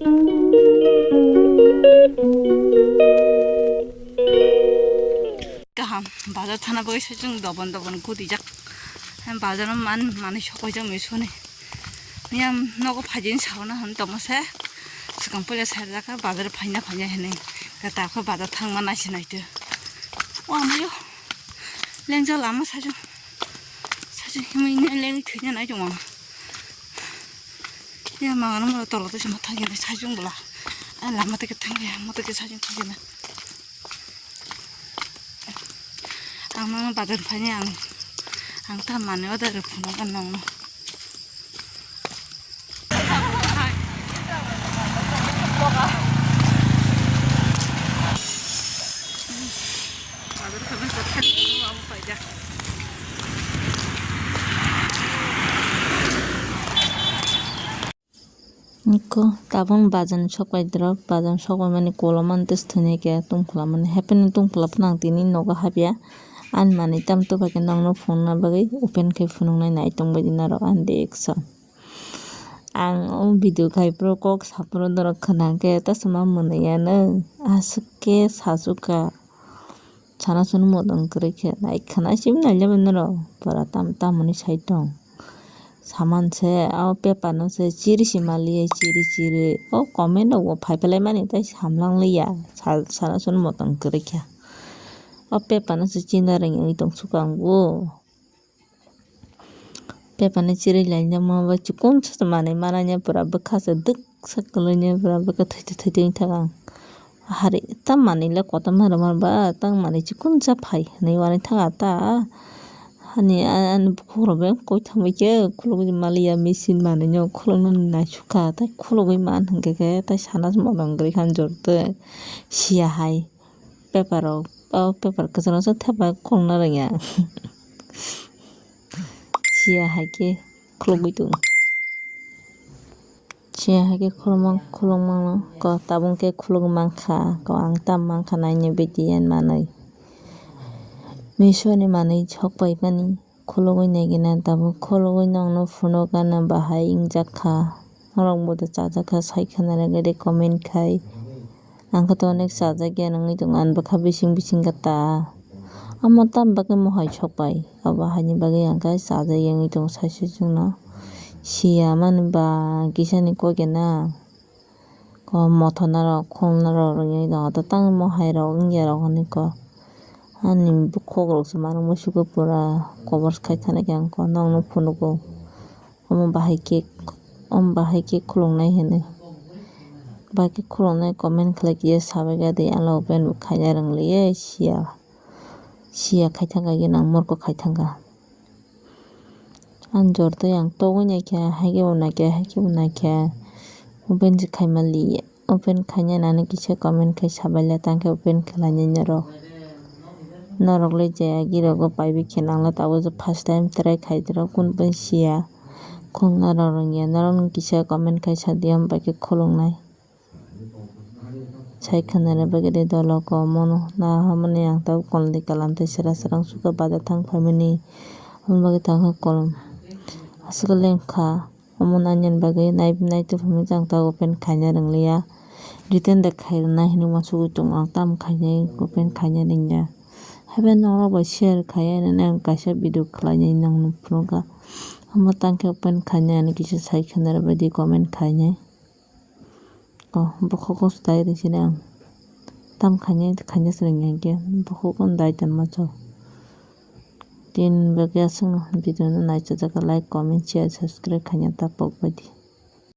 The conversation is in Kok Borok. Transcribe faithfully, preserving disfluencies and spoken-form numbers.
Kaham, bazar thana bagwi se chwng dobon dobon gudijak. Bazar man manwi sokpaijak Meesho ni. Miyam nogo phaijini sauna hwn tongma se. Swkang puila saijak kha bazar phaina phaina hinwi. Khe takhe bazar thangma naisi naitwi. O amayo. Lengjak lama sajwk. Sajwk himwi lengwi thwina nai tongo. Ya mangano mura tolo twi se mwthang gini sajwk bwla. Ani lama twi khe thang ya, mwthang khe sajwk thang gini. Ang mano bazar phaini ang, ang ta manwi order rw phunukgo nongno. Bazar khe masa thani abo paijak. Niko tabuk bazar ni sokpai drop, bazar ni sokpai mani kolom mani tei thwinai khe tungphla mani, hapheno tungphla phano ang tini nogo hapya. Ani manwi tamo tubakhe nokno phunukna bagwi open khe phunuknai nai tongbaidi norok ani dei ekso. Ang o video khai phuru kok sa phuru norok khna khe ta sama mwnwi ano aswk khe sachukha. Sana chwngno motong kwrwi khe nai khna simi nailaibai norok pura tam tamoni sai tong. Saman se o paper no se chiri si maliya chiri chiri o comment rok bo phai phalai mani tei samlang liya sa-, sana chwngno motong kwrwi khe o paper no se china rwngwi tong sukha ang bo. Paper ni chiri laijak ma ba chikon sa manwi mananya pura bwkha se dwk sa kwlwini pura bwkha thwi thwi thwi thwi wngthang ang. Hari ta manwi le kotorma rwma ba ta manwi chikon sa phai hinwi uanwi thang ta. Hani ani bukhuk rok beng koi thangbai khe khulugwi maliya machine manwi no khuluknani naisukha tei khulugwi man hinkhe khe tei sana se motong kwrwi kha jor twi siya hai. Paper rok, o paper kwchwrang se thepa khulukna rwngya. Siya hai khe khulugwi tongo. Siya hai khe khulukma, khulukma ko tabuk khe khulugwi mankha, ko ang tam mankha naini video manwi. Meesho ni manwi sok paimani. Khulugwi naigwna tabuk khulugwi nokno phunukgana bahai wngjak kha. Norok bo da chajak kha sai khna rwgwi de comment khai. Ang khe to onek chajak ya wngwi tongo ani bwkha bising bising khe ta. Omo tam bagwi mohai sok pai abo haini bagwi ang khe chajak ya wngwi tongo sai se chwngno. Siya mani ba kisani koi kena. Ko mothona rok khulna rok rwngwi tongo tei tang mohai rok wngya rok hinwi ko ani bukhuk rok se ma rwngwi sugo pura kobor khai thani khe ang ko nokno phunugo omo bahai khe omo bahai khe khuluknai hinwi bahai khe khuluknai comment khlai khe sabai kha de ano open bo khaina rwngli siya siya khai thangkha gini ang morko khai thangkha. Ang jor twi ang togwi naikha, haikhe bo naikha, haikhe bo naikha. Open se khaima li, open khaina nani kisa comment khai sabaila tangkhe open khlainai norok. Norok le je agi rogo paibi khe nangla tabuk je first time try khai rok kun pen siya. Khulna rok rwngya norok ni kisa comment khai sadi, am bai khe khuluknai. Sai khwnani bagwi de dolo kom mano na hamani ang tabuk kolni kalam tei sera sera wngsuka baja thang phaimani. Aboni bagwi tangkha kolom aswk lengkha omo nainani bagwi nai naitwi phaimani ang tabuk open khaina rwngliya. Written de khairwna hinwi uansugwi tongo ang tamo khainai open khaina rwngya. Haibai norok bai share khaiya hinwi ang kaisa video khlainai nongno phunukha. Omo tangkhe open khainai hinwi kisa sai khwnani bagwi comment khainai. O bokhok o swtai rw sini ang tam khainai khainai swrwng ya hinkhe bokhok o dai tonma chwng. Tin bagwi aswk video no naisajak like comment share subscribe khaina ta pok baidi.